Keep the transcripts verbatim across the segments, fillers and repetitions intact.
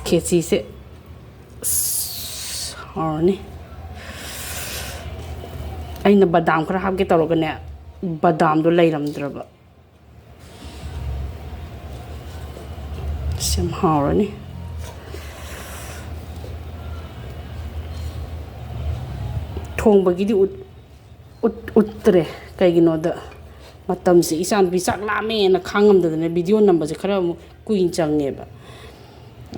ꯈꯦꯆꯤꯁꯦ ꯑꯁ ꯍꯥꯎꯔꯅꯤ꯫ ꯑꯩꯅ ꯕꯗꯥꯝ ꯈꯔ ꯍꯥꯞꯀꯦ ꯇꯧꯔꯒꯅꯦ, ꯕꯗꯥꯝꯗꯣ ꯂꯩꯔꯝꯗ꯭ꯔꯕ꯫ ꯑꯁ, ꯌꯥꯝ ꯍꯥꯎꯔꯅꯤ꯫ ꯊꯣꯡꯕꯒꯤꯗꯤ ꯎꯠ-, ꯎꯠ-, ꯎꯠꯇ꯭ꯔꯦ꯫ ꯀꯩꯒꯤꯅꯣꯗ, ꯃꯇꯝꯁꯦ ꯏꯆꯥꯅꯨꯄꯤ ꯆꯥꯛ ꯂꯥꯝꯃꯦꯅ ꯈꯥꯡꯉꯝꯗꯗꯅ ꯚꯤꯗꯤꯑꯣ ꯅꯝꯕꯁꯦ ꯈꯔ ꯑꯃꯨꯛ ꯀꯨꯏꯅ ꯆꯪꯉꯦꯕ꯫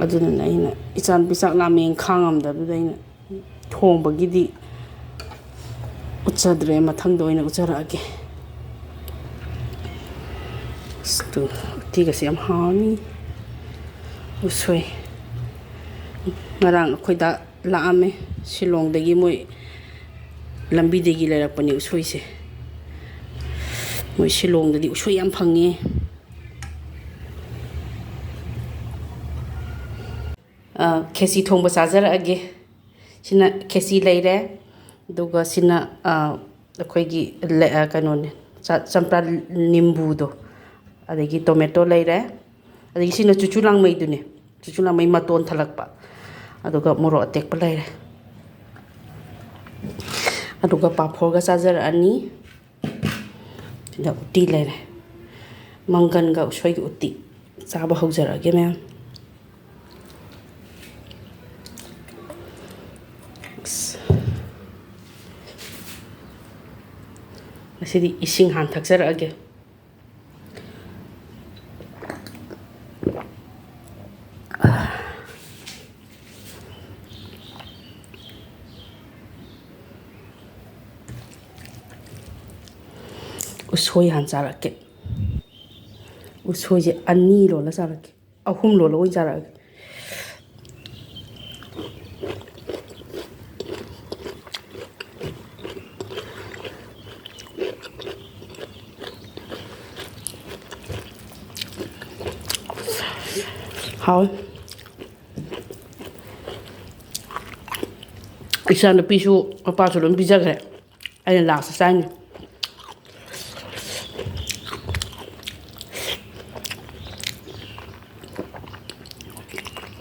ꯑꯗꯨꯅꯅꯦ ꯑꯩꯅ ꯏꯆꯥꯅꯨꯄꯤ ꯆꯥꯛ ꯂꯥꯝꯃꯦꯅ ꯈꯥꯡꯉꯝꯗꯕꯗꯨꯗ ꯑꯩꯅ ꯊꯣꯡꯕꯒꯤꯗꯤ ꯎꯠꯆꯗ꯭ꯔꯦ, ꯃꯊꯪꯗ ꯑꯣꯏꯅ ꯎꯠꯆꯔꯛꯑꯒꯦ꯫ ꯑꯁ, ꯇꯨ, ꯎꯇꯤꯒꯁꯦ ꯌꯥꯝ ꯍꯥꯎꯅꯤ꯫ ꯎꯁꯣꯏ꯫ ꯉꯔꯥꯡ ꯑꯩꯈꯣꯏꯗ ꯂꯥꯛꯑꯝꯃꯦ, ꯁꯤꯂꯣꯡꯗꯒꯤ꯫ ꯃꯣꯏ ꯂꯝꯕꯤꯗꯒꯤ ꯂꯩꯔꯛꯄꯅꯦ ꯎꯁꯣꯏꯁꯦ꯫ ꯃꯣꯏ ꯁꯤꯂꯣꯡꯗꯗꯤ ꯎꯁꯣꯏ ꯌꯥꯝ ꯐꯪꯉꯦ꯫ ꯑ, ꯈꯦꯆꯤ ꯊꯣꯡꯕ ꯆꯥꯖꯔꯛꯑꯒꯦ꯫ ꯁꯤꯅ ꯈꯦꯆꯤ ꯂꯩꯔꯦ, ꯑꯗꯨꯒ ꯁꯤꯅ, ꯑ, ꯑꯩꯈꯣꯏꯒꯤ ꯂꯦ-, ꯑ, ꯀꯩꯅꯣꯅꯦ, ꯆ-, ꯆꯝꯄ꯭ꯔꯥ ꯅꯤꯝꯕꯨꯗꯣ, ꯑꯗꯒꯤ ꯇꯣꯃꯦꯇꯣ ꯂꯩꯔꯦ, ꯑꯗꯒꯤ ꯁꯤꯅ ꯆꯨꯆꯨ ꯂꯥꯡꯃꯩꯗꯨꯅꯦ, ꯆꯨꯆꯨ ꯂꯥꯡꯃꯩ ꯃꯇꯣꯟ ꯊꯜꯂꯛꯄ, ꯑꯗꯨꯒ ꯃꯣꯔꯣꯛ ꯑꯇꯦꯛꯄ ꯂꯩꯔꯦ, ꯑꯗꯨꯒ ꯄꯥꯐꯣꯔꯒ ꯆꯥꯖꯔꯛꯑꯅꯤ꯫ ꯁꯤꯗ ꯎꯇꯤ ꯂꯩꯔꯦ, ꯃꯪꯒꯟꯒ ꯎꯁꯣꯏꯒꯤ ꯎꯇꯤ꯫ ꯆꯥꯕ ꯍꯧꯖꯔꯛꯑꯒꯦ ꯃꯌꯥꯝ꯫ ꯑꯁ꯫ ꯉꯁꯤꯗꯤ ꯏꯁꯤꯡ ꯍꯥꯟꯅ ꯊꯛꯆꯔꯛꯑꯒꯦ꯫ ꯎꯁꯣꯏ ꯍꯥꯟꯅ ꯆꯥꯔꯛꯀꯦ꯫ ꯎꯁꯣꯏꯁꯦ ꯑꯅꯤ ꯂꯣꯜꯂ ꯆꯥꯔꯛꯀꯦ꯫ ꯑꯍꯨꯝ ꯂꯣꯜꯂ ꯑꯣꯏꯅ ꯆꯥꯔꯛꯑꯒꯦ꯫ ꯍꯥꯎꯋꯦ꯫ ꯏꯆꯥꯅꯨꯄꯤꯁꯨ ꯃꯄꯥꯁꯨ ꯂꯣꯏ ꯄꯤꯖꯈ꯭ꯔꯦ꯫ ꯑꯩꯅ ꯂꯥꯁꯇ ꯆꯥꯏꯅꯤ꯫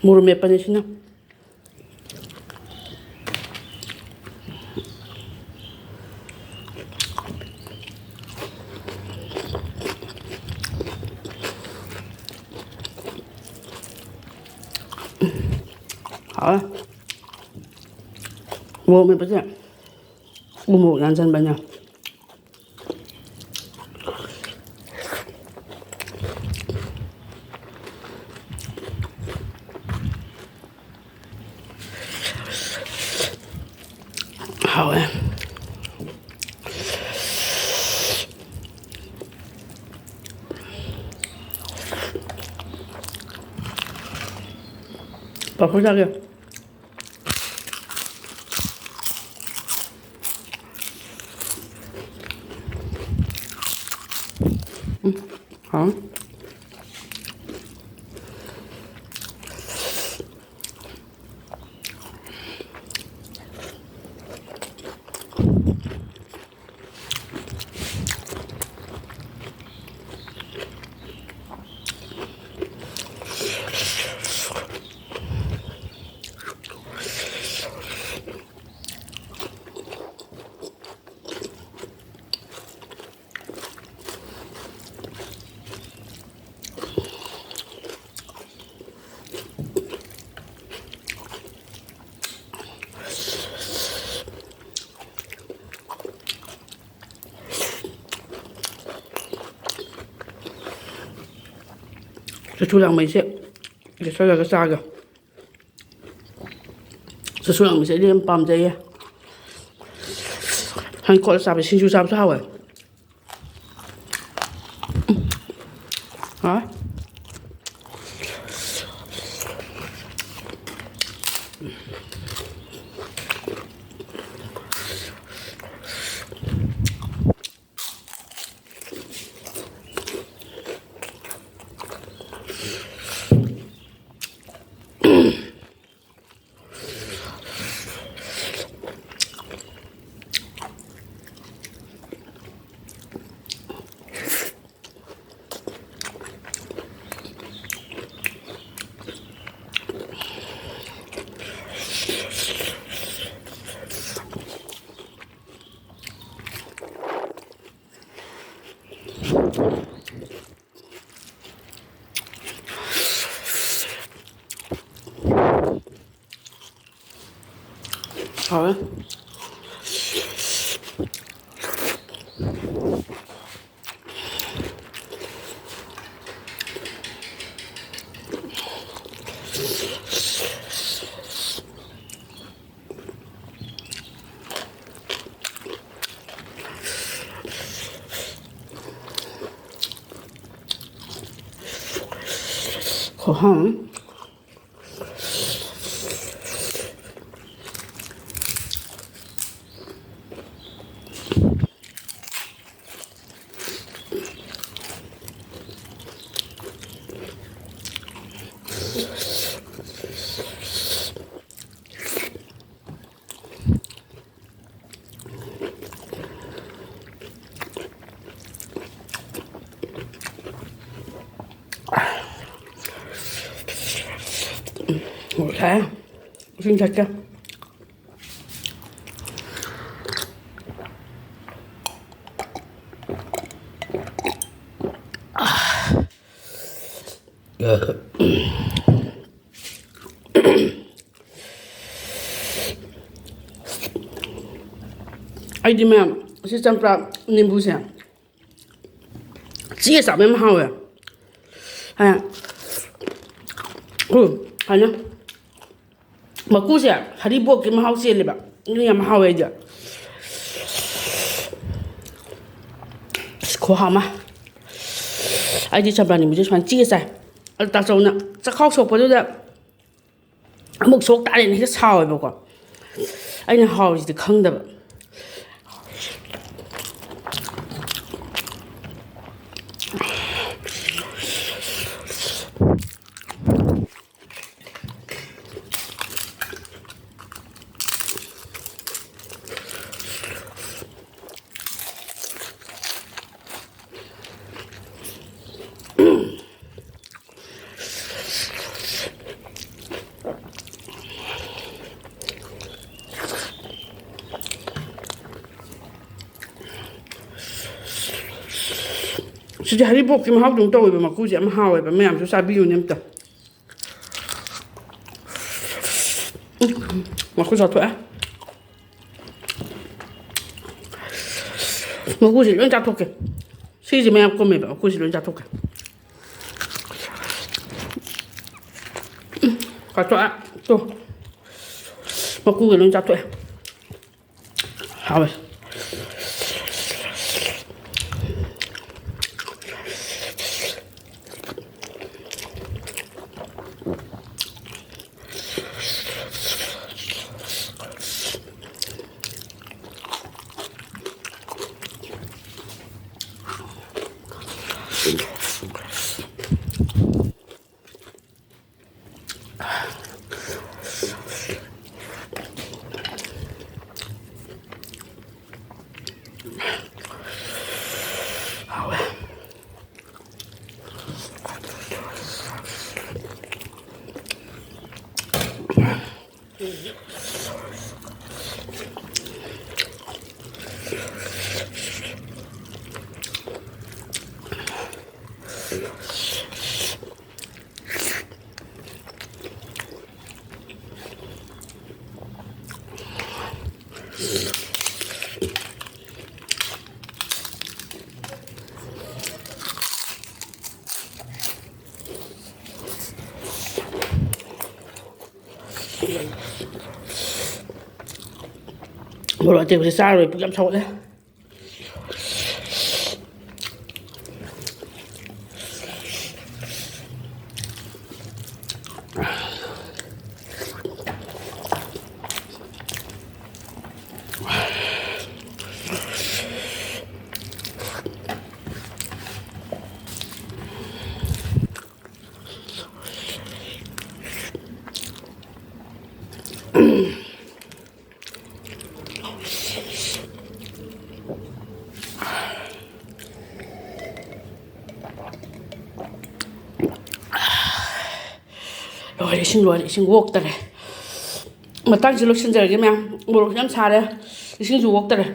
ꯃꯣꯔꯣꯛ ꯃꯦꯠꯄꯅꯤ ꯁꯤꯅ꯫ ꯍꯥꯎꯋꯦ꯫ ꯃꯣꯔꯣꯛ ꯃꯦꯠꯄꯁꯦ ꯎ ꯃꯣꯔꯣꯛ ꯌꯥꯟꯁꯤꯟꯕꯅꯦ꯫ ꯍꯥꯎꯋꯦ꯫ ꯄꯥꯐꯣꯔ ꯆꯥꯒꯦ꯫ ꯎꯝ, ꯍꯥꯎ꯫ ꯆꯨꯔꯆꯨꯔꯥꯡ ꯃꯩꯁꯦ ꯂꯦꯞꯁꯜꯂꯒ ꯆꯥꯒꯦ꯫ ꯆꯨꯔꯆꯨꯔꯥꯡ ꯃꯩꯁꯦ ꯑꯩꯗꯤ ꯌꯥꯝ ꯄꯥꯝꯖꯩꯌꯦ꯫ ꯍꯥꯏꯅ ꯀꯣꯠꯂ ꯆꯥꯕ, ꯁꯤꯡꯖꯨ ꯆꯥꯕꯁꯨ ꯍꯥꯎꯋꯦ꯫ ꯍꯥꯎꯋꯦ꯫ ꯍꯥꯎꯋꯦ꯫ ꯈꯨꯍꯥꯎ ꯑꯃ꯫ ꯁꯥꯏ꯫ ꯏꯁꯤꯡ ꯊꯛꯀꯦ꯫ ꯑꯩꯗꯤ ꯃꯌꯥꯝ, ꯑꯁꯤ ꯆꯝꯄ꯭ꯔꯥ ꯅꯤꯝꯕꯨꯁꯦ ꯆꯤꯛꯑ ꯆꯥꯕ ꯌꯥꯝ ꯍꯥꯎꯋꯦ꯫ ꯍꯥ꯫ ꯎꯝ, ꯍꯥꯏꯅ꯫ ꯃꯀꯨꯁꯦ ꯍꯔꯤꯕꯣꯞꯀꯤ ꯃꯍꯥꯎ ꯆꯦꯜꯂꯦꯕ꯫ ꯑꯗꯨ ꯌꯥꯝ ꯍꯥꯎꯋꯦ ꯑꯩꯗꯤ꯫ ꯑꯁ, ꯈꯨꯍꯥꯎ ꯑꯃ꯫ ꯑꯩꯗꯤ ꯆꯝꯄ꯭ꯔꯥ ꯅꯤꯝꯕꯨꯁꯦ ꯁꯨꯃꯥꯏꯅ ꯆꯤꯛꯑ ꯆꯥꯏ꯫ ꯑꯗꯨ ꯇꯥꯆꯧꯅ ꯆꯈꯥꯎ ꯁꯣꯛꯄꯗꯨꯗ ꯑꯃꯨꯛ ꯁꯣꯛ ꯇꯥꯔꯦꯅ ꯍꯦꯛꯇ ꯁꯥꯎꯋꯦꯕꯀꯣ꯫ ꯑꯩꯅ ꯍꯥꯎꯔꯤꯁꯤꯗꯤ ꯈꯪꯗꯕ꯫ ꯁꯤꯗꯤ ꯍꯔꯤꯕꯣꯞꯀꯤ ꯃꯍꯥꯎꯗꯧꯅ ꯇꯧꯋꯦꯕ, ꯃꯀꯨꯁꯦ ꯌꯥꯝ ꯍꯥꯎꯋꯦꯕ, ꯃꯌꯥꯝꯁꯨ ꯆꯥꯕꯤꯌꯨꯅꯦ ꯑꯝꯇ꯫ ꯎꯝ, ꯃꯀꯨ ꯆꯥꯊꯣꯛꯑꯦ꯫ ꯃꯀꯨꯁꯤ ꯂꯣꯏ ꯆꯥꯊꯣꯛꯀꯦ꯫ ꯁꯤꯁꯦ ꯃꯌꯥꯝ ꯀꯨꯝꯃꯦꯕ, ꯃꯀꯨꯁꯤ ꯂꯣꯏ ꯆꯥꯊꯣꯛꯀꯦ꯫ ꯀꯥꯊꯣꯛꯑꯦ꯫ ꯇꯣ꯫ ꯃꯀꯨꯒ ꯂꯣꯏ ꯆꯥꯊꯣꯛꯑꯦ꯫ ꯍꯥꯎꯋꯦ꯫ ꯍꯥꯎꯋꯦ꯫ ꯃꯣꯔꯣꯛ ꯑꯇꯦꯛꯄꯁꯦ ꯆꯥꯔꯨꯔꯦ, ꯄꯨꯛ ꯌꯥꯝ ꯁꯥꯎꯒꯠꯂꯦ꯫ ꯂꯣꯏꯔꯦ, ꯏꯁꯤꯡ ꯂꯣꯏꯔꯦ, ꯏꯁꯤꯡ ꯑꯣꯛꯇꯔꯦ꯫ ꯃꯇꯥꯡꯁꯤ ꯂꯣꯏꯁꯤꯟꯖꯔꯒꯦ ꯃꯌꯥꯝ꯫ ꯃꯣꯔꯣꯛꯁꯨ ꯌꯥꯝ ꯁꯥꯔꯦ, ꯏꯁꯤꯡꯁꯨ ꯑꯣꯛꯇꯔꯦ꯫